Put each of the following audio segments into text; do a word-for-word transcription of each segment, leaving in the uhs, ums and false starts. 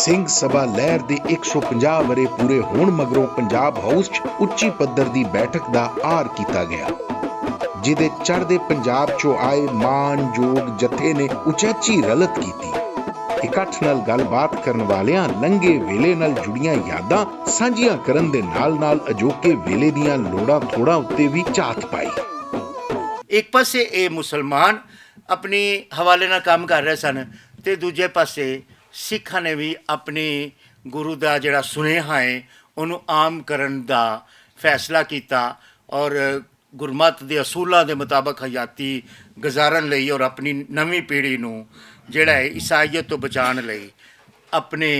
سنگھ سبھا لہر دے ایک سو پنجاہ ورے پورے ہون مگروں پنجاب ہاؤس چ اچی پدر دی بیٹھک دا آر کیتا گیا، جدے چڑھدے پنجاب چوں آئے مان جوگ جتھے نے اچاچی رلت کیتی۔ اکٹھ نال گل بات کرن والیاں لنگے ویلے نال جڑیاں یاداں سانجیاں کرن دے نال نال اجوکے ویلے دیاں لوڑاں تھوڑاں اتے وی چات پائی۔ ایک پاسے اے مسلمان اپنی حوالے نال کم کر رہے سن، تے دوجے پاسے سکھاں نے وی اپنی گرو دا جڑا سنیہا ہے، انہوں عام کرن دا فیصلہ کیتا، اور گرمت دے اصولاں دے مطابق حیاتی گزارن لئی اور اپنی نویں پیڑھی نوں جڑا ہے عیسائیت تو بچان لئی اپنے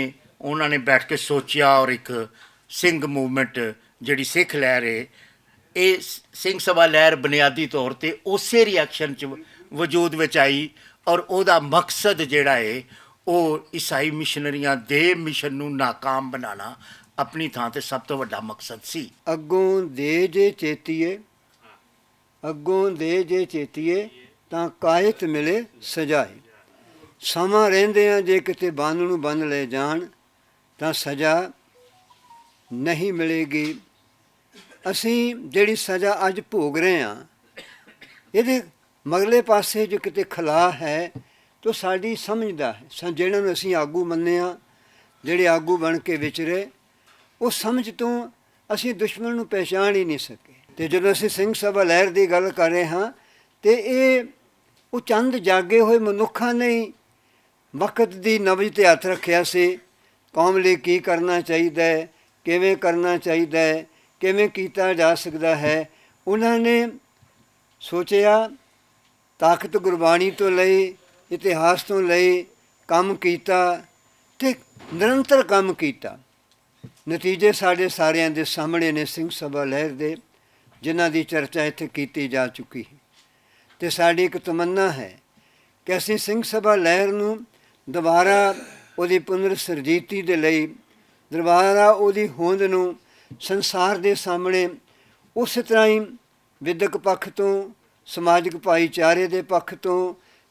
انہاں نے بیٹھ کے سوچیا، اور ایک سنگھ موومنٹ جڑی سکھ لہر ہے، اے سنگھ سبھا لہر بنیادی طور تے اسے ری ایکشن چ وجود وچ آئی، اور او دا مقصد جڑا ہے او عیسائی مشنریاں دے مشن نوں ناکام بنانا اپنی تھاں تے سب توں وڈا مقصد سی۔ اگوں دے جے چیتیے، اگوں دے جے چیتیے، تاں کائت ملے سجائے۔ سماں رہندیاں جے کتے باننوں بن لے جان، تاں سجا نہیں ملے گی۔ اسیں جڑی سزا اج بھوگ رہے ہاں، ایہدے مگلے پاسے جو کتے کھلا ہے، تو ساڈی سمجھ دا ہے۔ سن جنہاں نوں اسیں آگو مننے ہاں، جڑے آگو بن کے وچرے، اس سمجھ توں اسیں دشمن نوں پہچان ہی نہیں سکے۔ تے جدوں اسیں سنگھ سبھا لہر دی گل کر رہے ہاں، تے اے او چند جاگے ہوئے منکھاں نے وقت دی نبض تے ہتھ رکھیا سی، قوم لئی کی کرنا چاہیدا ہے، کیویں کرنا چاہیدا ہے، کیویں کیتا جا سکدا ہے۔ انہاں نے سوچیا، طاقت قربانی توں لئی، اتہاس توں لئی، کم کیتا، تے نرنتر کم کیتا۔ نتیجے ساڈے ساریاں دے سامنے نے سنگھ سبھا لہر دے، جنہاں دی چرچا اتھے کیتی جا چکی ہے۔ تے ساڈی ایک تمنا ہے کہ اسیں سنگھ سبھا لہر نوں دوبارہ اوہدی پنر سرجیتی دے لئی، دوبارہ اوہدی ہوند نوں سنسار دے سامنے اس طرح ہی ودک پکھ توں، سماجک بھائی چارے دے پکھ توں،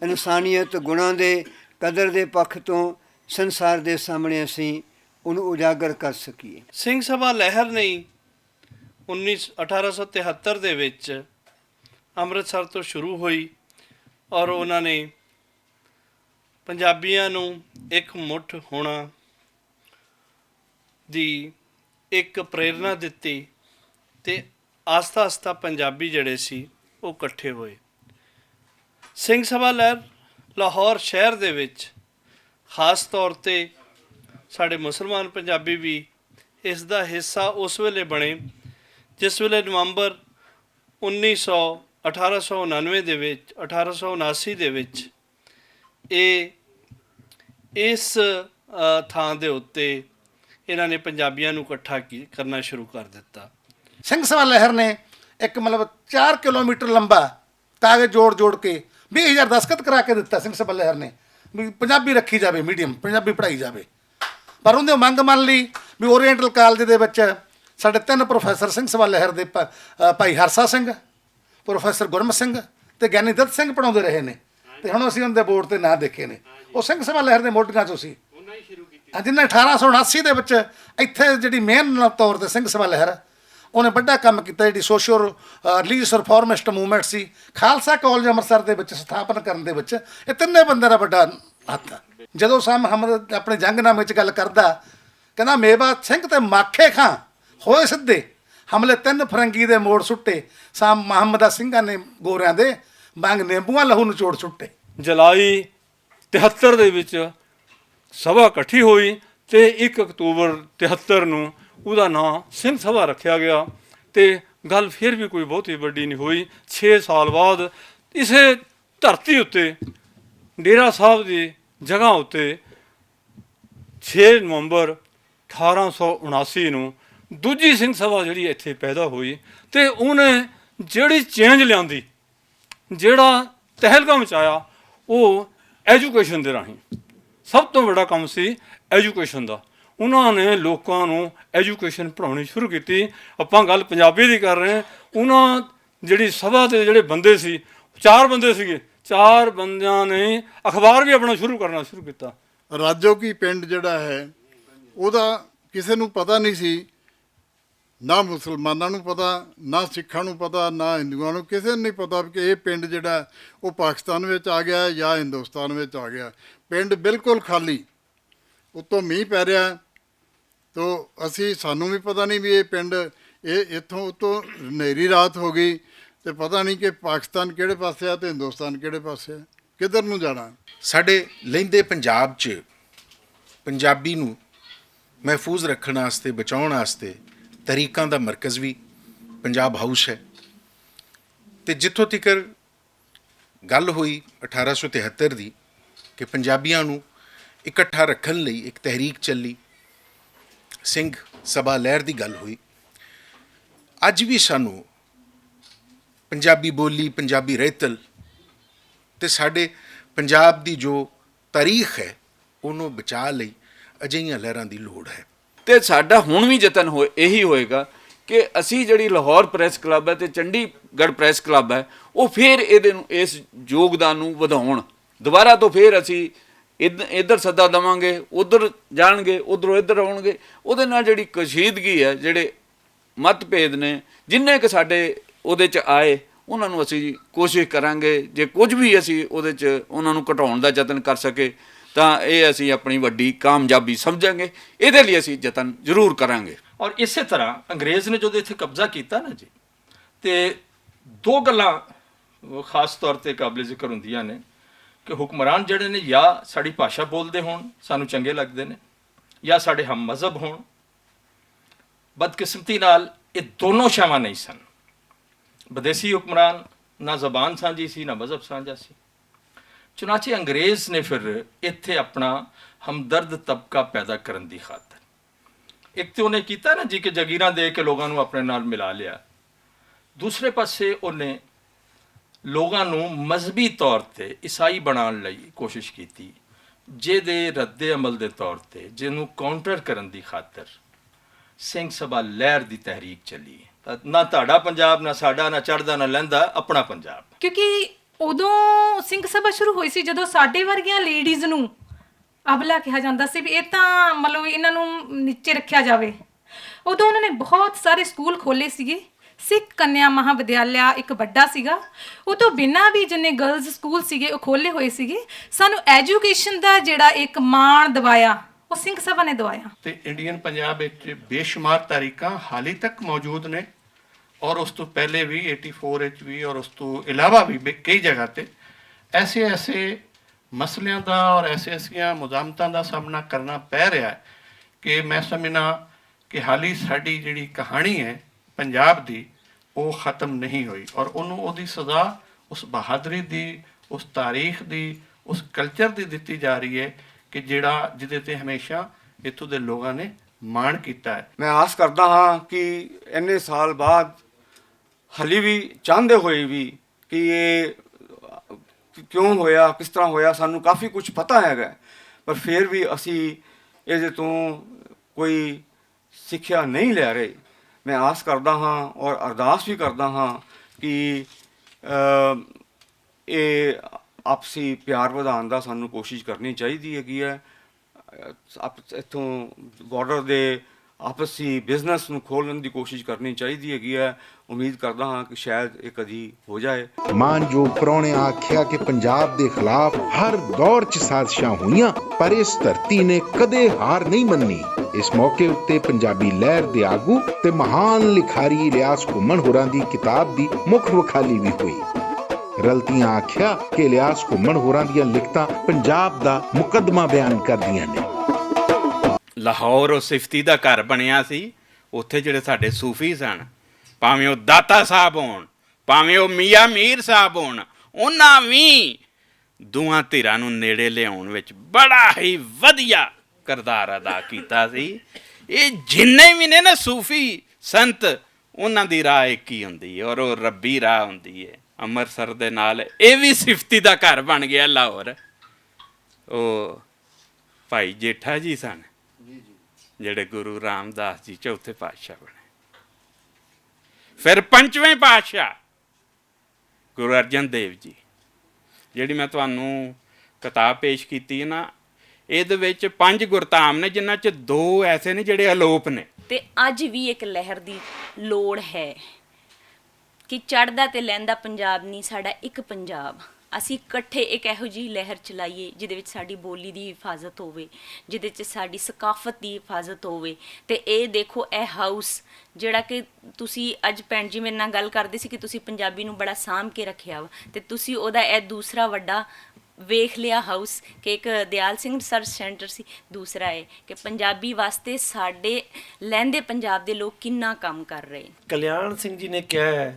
انسانیت گناں دے قدر دے پکھ توں سنسار دے سامنے اسیں انہوں اجاگر کر سکیے۔ سنگھ سبھا لہر نے انیس اٹھارہ سو تہتر دے وچ امرتسر توں شروع ہوئی، اور انہاں نے پنجابیاں نوں اک مٹھ ہونا دی اک پریرنا دتی، تے آہستہ آہستہ پنجابی جڑے سی او اکٹھے ہوئے۔ سنگھ سبھا لہر لاہور شہر دے وچ خاص طور تے ساڈے مسلمان پنجابی وی اس دا حصہ اس ویلے بنے، جس ویلے نومبر انیس سو اٹھارہ سو انانوے دے وچ اٹھارہ سو اناسی دے وچ اے اس تھاں دے اتے انہاں نے پنجابیاں نوں اکٹھا کرنا شروع کر دتا۔ سنگھ سبھا لہر نے اک مطلب چار کلومیٹر لمبا کاغذ جوڑ جوڑ کے بیس ہزار دستخط کرا کے دتا سنگھ سبھا لہر نے، پنجابی رکھی جاوے میڈیم پنجابی پڑھائی جاوے۔ پر اندے منگ من لی، بھی اورینٹل کالج دے وچ ساڈے تن پروفیسر سنگھ سبھا لہر دے پائی ہرسا سنگھ، پروفیسر گرم سنگھ تے گیانی دت سنگھ پڑھاؤندے رہے نے۔ تے ہن اسی ان دے بورڈ تے نہ دیکھے نے۔ او سنگھ سبھا لہر دے موڈیاں چوں سی۔ جنہیں اٹھارہ سو اناسی دے وچ ایتھے جڑی مین طور تے سنگھ سبھا لہر انہیں بڑا کم کیتا، جڑی سوشل ریلیجس ریفارمسٹ موومنٹ سی، خالصہ کالج امرتسر دے وچ ستھاپن کرن دے وچ اے تینے بندے دا بڑا ہتھ۔ جدوں سام محمد اپنے جنگ نامے چ گل کردا، کہندا میوا سنگھ تے ماکھے خاں ہوئے سدھے، حملے تن فرنگی دے موڑ سٹے، سام محمد سنگھاں نے گوریاں دے بانگ نیمبواں لہو نچوڑ سٹے۔ جلائی تہتر دے وچ سبھا اکٹھی ہوئی، تے اک اکتوبر تہتر نوں اوہدا ناں سنگھ سبھا رکھیا گیا۔ تے گل فیر وی کوئی بہت ہی وڈی نہیں ہوئی۔ چھ سال بعد اسے دھرتی اتے ڈیرہ صاحب دی جگہ اتے چھ نومبر اٹھارہ سو اناسی نوں دوجی سنگھ سبھا جڑی اتھے پیدا ہوئی، تے انہیں جڑی چینج لیاندی، جڑا تہلکا مچایا، وہ ایجوکیشن دے راہیں سب تو بڑا کم سی ایجوکیشن دا۔ انہاں نے لوکاں نوں ایجوکیشن پڑھاونی شروع کیتی۔ اپاں گل پنجابی دی کر رہے ہیں۔ انہاں جڑی سبھا دے جڑے بندے سی، چار بندے سیگے، چار بندیاں نے اخبار بھی اپنا شروع کرنا شروع کیتا۔ راجو کی پنڈ جڑا ہے، اوہدا کسے نوں پتا نئیں سی، نہ مسلماناں نوں پتا، نہ سکھاں نوں پتا، نہ ہندوواں نوں، کسے نوں نئیں پتا کہ ایہہ پنڈ جیہڑا او پاکستان وچ آ گیا یا ہندوستان وچ آ گیا۔ پنڈ بلکل خالی، اتوں میہہ پے رہیا۔ تو اسی سانوں وی پتا نئیں وی ایہہ پنڈ ایہہ اتھوں اتوں نیری رات ہو گئی، تے پتا نئیں کہ پاکستان کہڑے پاسے آ تے ہندوستان کہڑے پاسے آ، کدھر نوں جانا؟ ساڈے لیندے پنجاب چ پنجابی نوں محفوظ رکھن واسطے، بچاؤن واسطے تحریکاں دا مرکز وی پنجاب ہاؤس ہے۔ تے جتھوں تکر گل ہوئی اٹھارہ سو تہتر دی کہ پنجابیاں نوں اکٹھا رکھن لئی اک تحریک چلی، سنگھ سبھا لہر دی گل ہوئی۔ اج وی سانوں پنجابی بولی، پنجابی رہتل تے ساڈے پنجاب دی جو تاریخ ہے، انہوں بچا لئی اجہیاں لہراں دی لوڑ ہے۔ تے ساڈا ہن وی یتن ہوئے ایہی ہوئے گا کہ اسی جیہڑی لاہور پریس کلب ہے تے چنڈی گڑھ پریس کلب ہے، او فیر ایہدے نوں اس یوگدان نوں ودھاؤن۔ دوبارہ توں فیر اسی ادھر سدا دواں گے، ادھر جان گے، ادھروں ادھر آؤن گے۔ اوہدے نال جیہڑی کشیدگی ہے، جیہڑے مت بھید نے، جنہیں کہ ساڈے اوہدے چ آئے، انہاں نوں اسی کوشش کراں گے جے کچھ وی اسی اوہدے چ انہاں نوں گھٹاؤن دا یتن کر سکے، تاں ایہہ اسی اپنی وڈی کامیابی سمجھاں گے۔ ایہدے لئی اسی یتن ضرور کراں گے۔ اور اسے طرح انگریز نے جدوں اتھے قبضہ کیتا نا جی، تے دو گلاں خاص طور تے قابل ذکر ہوندیاں نے کہ حکمران جڑے نے یا ساڈی بھاشا بولدے ہون، سانوں چنگے لگدے نے، یا ساڈے ہم مذہب ہون۔ بدقسمتی نال ایہہ دونوں شاواں نہیں سن۔ بدیسی حکمران نہ زبان سانجھی سی، نہ مذہب سانجھا سی۔ چنانچہ انگریز نے پھر ایتھے اپنا ہمدرد طبقہ پیدا کرن دی خاطر، ایک تے انہیں کیتا نا جی کہ جگیراں دے کے لوگاں نوں اپنے نال ملا لیا، دوسرے پاسے انہیں لوگاں نوں مذہبی طور تے عیسائی بنان لئی کوشش کیتی، جے دے رد عمل دے طور تے جنوں کاؤنٹر کرن دی خاطر سنگھ سبھا لہر دی تحریک چلی۔ نہ تہاڈا پنجاب، نہ ساڈا، نہ چڑھدا، نہ لہندا، اپنا پنجاب۔ کیونکہ ادوں سنگھ سبھا شروع ہوئی سی، جدوں ساڈے ورگیاں لیڈیز نوں ابلا کہا جاندا سی، بھی اے تاں مطلب انہاں نوں نیچے رکھیا جاوے۔ ادوں انہاں نے بہت سارے سکول کھولے سیگے۔ سکھ کنیا مہا ودیالیہ ایک بڑا سیگا۔ ادوں بنا بھی جنے گرلز سکول سیگے، او کھولے ہوئے سیگے۔ سانوں ایجوکیشن دا جڑا ایک مان دوایا، او سنگھ سبھا نے دوایا۔ تے انڈین پنجاب وچ بے شمار تاریخاں حالی تک موجود نے، اور اس تو پہلے بھی ایٹی فور وچ بھی اور اس تو علاوہ بھی بے- کئی جگہ تے ایسے ایسے مسئلیاں دا اور ایسے ایسیاں مزاحمتاں دا سامنا کرنا پے رہا ہے کہ میں سمجھنا کہ حالی ساڈی جڑی کہانی ہے پنجاب دی، وہ ختم نہیں ہوئی اور انہوں او دی سزا اس بہادری دی، اس تاریخ دی، اس کلچر دی دتی جا رہی ہے کہ جڑا جدے تے ہمیشہ اتھوں دے لوگاں نے مان کیتا ہے۔ میں آس کردا ہاں کہ اینے سال بعد ہلی بھی چاہندے ہوئے بھی کہ یہ کیوں ہویا، کس طرح ہویا، سانوں کافی کچھ پتہ ہے گا، پر پھر بھی اسی اس توں کوئی سکھیا نہیں لے رہے۔ میں آس کردا ہاں اور ارداس بھی کردا ہاں کہ اے آپسی پیار ودھان دا سانوں کوشش کرنی چاہیدی ہے۔ اتھوں بارڈر دے آپسی بزنس نوں کھولن دی کوشش کرنی چاہیدی ہے۔ امید کردا ہاں کہ شاید ایک ادھی ہو جائے۔ مان جو پرونے آکھیا کہ پنجاب دے خلاف ہر دور چ سازشاں ہوئیاں، پر اس دھرتی نے کدے ہار نہیں مننی۔ اس موقع اتے پنجابی لہر دے آگو تے مہان لکھاری الیاس گھمن ہوراں دی کتاب دی مکھ وکھالی وی ہوئی۔ رلتیاں آکھیا کہ الیاس گھمن ہوراں دیاں لکھتاں پنجاب دا مقدمہ بیان کردیاں نے۔ لاہور او صفتی دا گھر بنیا سی۔ اتھے جڑے ساڈے صوفی سن، پاویں او داتا صاحب ہون، پاویں او میاں میر صاحب ہون، انہاں وی دوواں تیراں نوں نیڑے لیاؤن وچ بڑا ہی ودھیا کردار ادا کیتا سی۔ اے جنہیں وی نے نا صوفی سنت، انہاں دی راہ ایک ہی ہوندی ہے اور او ربی راہ ہوندی ہے۔ امرسر دے نال اے وی صفتی دا گھر بن گیا لاہور۔ او بھائی جیٹھا جی سن، جڑے گرو رام داس جی چوتھے پادشاہ بنے، پھر پنچویں پادشاہ گرو ارجن دیو جی، جڑی میں تانوں کتاب پیش کیتی ہے نا، ایہدے وچ پنج گرتام نے، جنہاں چ دو ایسے نے جڑے الوپ نے۔ تے اج وی ایک لہر دی لوڑ ہے کہ چڑھدا تے لہندا پنجاب نہیں، ساڈا ایک پنجاب۔ اسی اکٹھے ایک ایہو جی لہر چلائیے جدے وچ ساڈی بولی دی حفاظت ہووے، جدے وچ ساڈی ثقافت دی حفاظت ہووے۔ تے اے دیکھو، اے ہاؤس جڑا کہ تسی اج پین جی میرے نال گل کردے سی کہ تسی پنجابی نوں بڑا سانبھ کے رکھیا وا، تے تسی اوہدا اے دوسرا وڈا ویکھ لیا ہاؤس کہ ایک دیال سنگھ ریسرچ سینٹر سی، دوسرا اے کہ پنجابی واسطے ساڈے لہندے پنجاب دے لوگ کنا کم کر رہے۔ کلیان سنگھ جی نے کہا ہے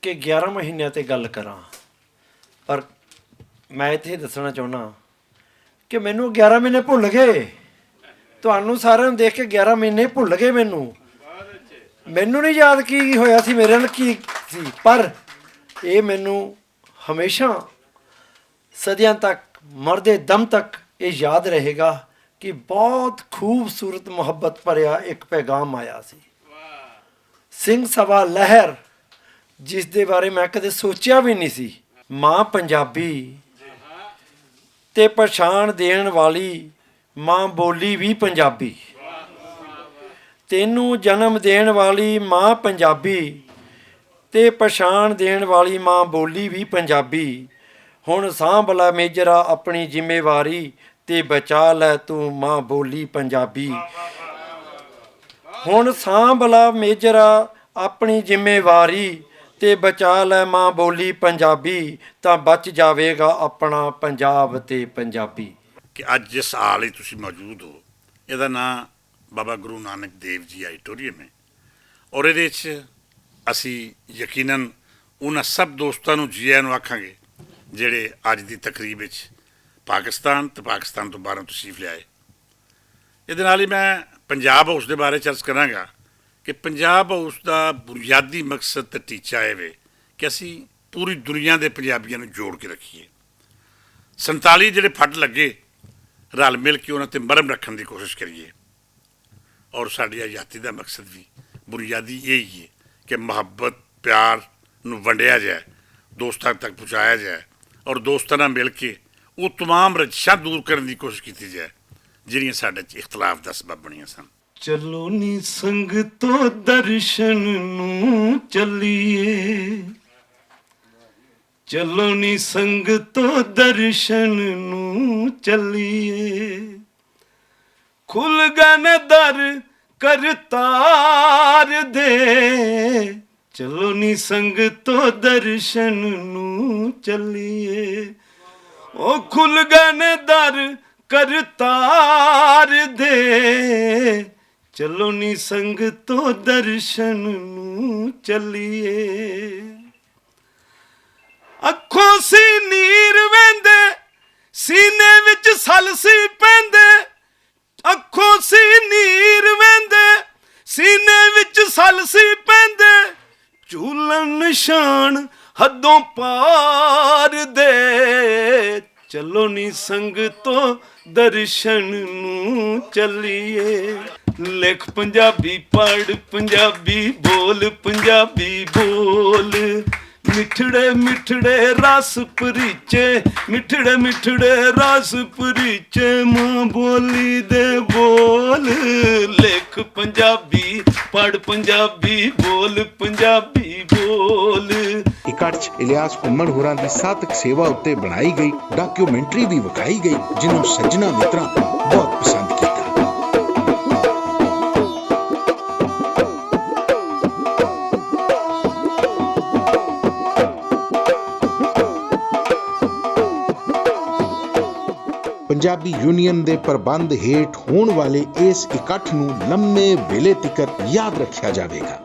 کہ گیارہ مہینیاں تے گل کراں، پر میں اتھے دسنا چاہنا کہ مینوں گیارہ مہینے بھل گئے۔ تہانوں سارے نوں دیکھ کے گیارہ مہینے بھل گئے مینوں۔ مینوں نہیں یاد کی ہویا سی، میرے نال کی سی، پر اے مینوں ہمیشہ صدیاں تک، مردے دم تک اے یاد رہے گا کہ بہت خوبصورت محبت بھریا ایک پیغام آیا سی۔ سنگھ سبھا لہر، جس دے بارے میں کدے سوچیا بھی نہیں سی۔ ماں پنجابی تے پہچان دین والی، ماں بولی بھی پنجابی۔ تینوں جنم دین والی ماں پنجابی تے پہچان دین والی ماں بولی بھی پنجابی۔ ہن سانبھلا میجرا اپنی ذمہ واری تے بچا لے توں ماں بولی پنجابی۔ ہن سانبھلا میجرا اپنی ذمہ واری تے بچا لے ماں بولی پنجابی، تاں بچ جاوے گا اپنا پنجاب تے پنجابی۔ کہ اج جس حال وچ تسی موجود ہو، ایہدا ناں بابا گرو نانک دیو جی آڈیٹوریم ہے، اور ایہدے وچ اسی یقیناً انہاں سب دوستاں نوں جی آیاں نوں آکھاں گے جڑے اج دی تقریب وچ پاکستان تے پاکستان توں باہروں تشریف لے آئے۔ ایہدے نال ہی میں پنجاب ہاؤس دے بارے چ عرض کراں گا کہ پنجاب ہاؤس دا بنیادی مقصد تے ٹیچہ اے وے کہ اسی پوری دنیا دے پنجابیاں نوں جوڑ کے رکھیے۔ سنتالی جڑے پھٹ لگے، رل مل کے انہاں تے مرم رکھن دی کوشش کریے۔ اور ساڈی حیاتی دا مقصد بھی بنیادی یہی ہے کہ محبت، پیار نوں ونڈیا جائے، دوستاں تک پہنچایا جائے، اور دوستاں نال مل کے وہ تمام رجشاں دور کرن دی کوشش کیتی جائے، جڑیاں ساڈے چ اختلاف دا سبب بنیاں سن۔ چلو نی سنگتو درشن نوں چلیے، چلو نی سنگتو درشن نوں چلیے۔ کھل گئے نے در کرتار دے، چلو نی سنگتو درشن نوں چلیے۔ او کھل گئے نے در کرتار دے، چلو نی سنگتو درشن نوں چلیے۔ اکھوں سی نیر ویندے، سینے وچ سل سی پیندے، اکھوں سی نیر ویندے، سینے وچ سل سی پیندے، چولن نشان حدوں پار دے۔ چلو نی سنگتو درشن نوں چلیے۔ لکھ پنجابی، پڑھ پنجابی، بول پنجابی بول۔ مٹھڑے مٹھڑے رس پریچے، مٹھڑے مٹھڑے رس پریچے، ماں بولی دے بول۔ لکھ پنجابی، پڑھ پنجابی، بول پنجابی بول۔ اکٹھ چ الیاس کمن ہوراں دی ساتک سیوا اتے بنائی گئی ڈاکیومنٹری بھی وکھائی گئی، جنہوں سجنا متراں بہت پسند کیتا۔ پنجابی یونین دے پربند ہیٹھ ہون والے اس اکٹھ نوں لمے ویلے تکر یاد رکھیا جاوے گا۔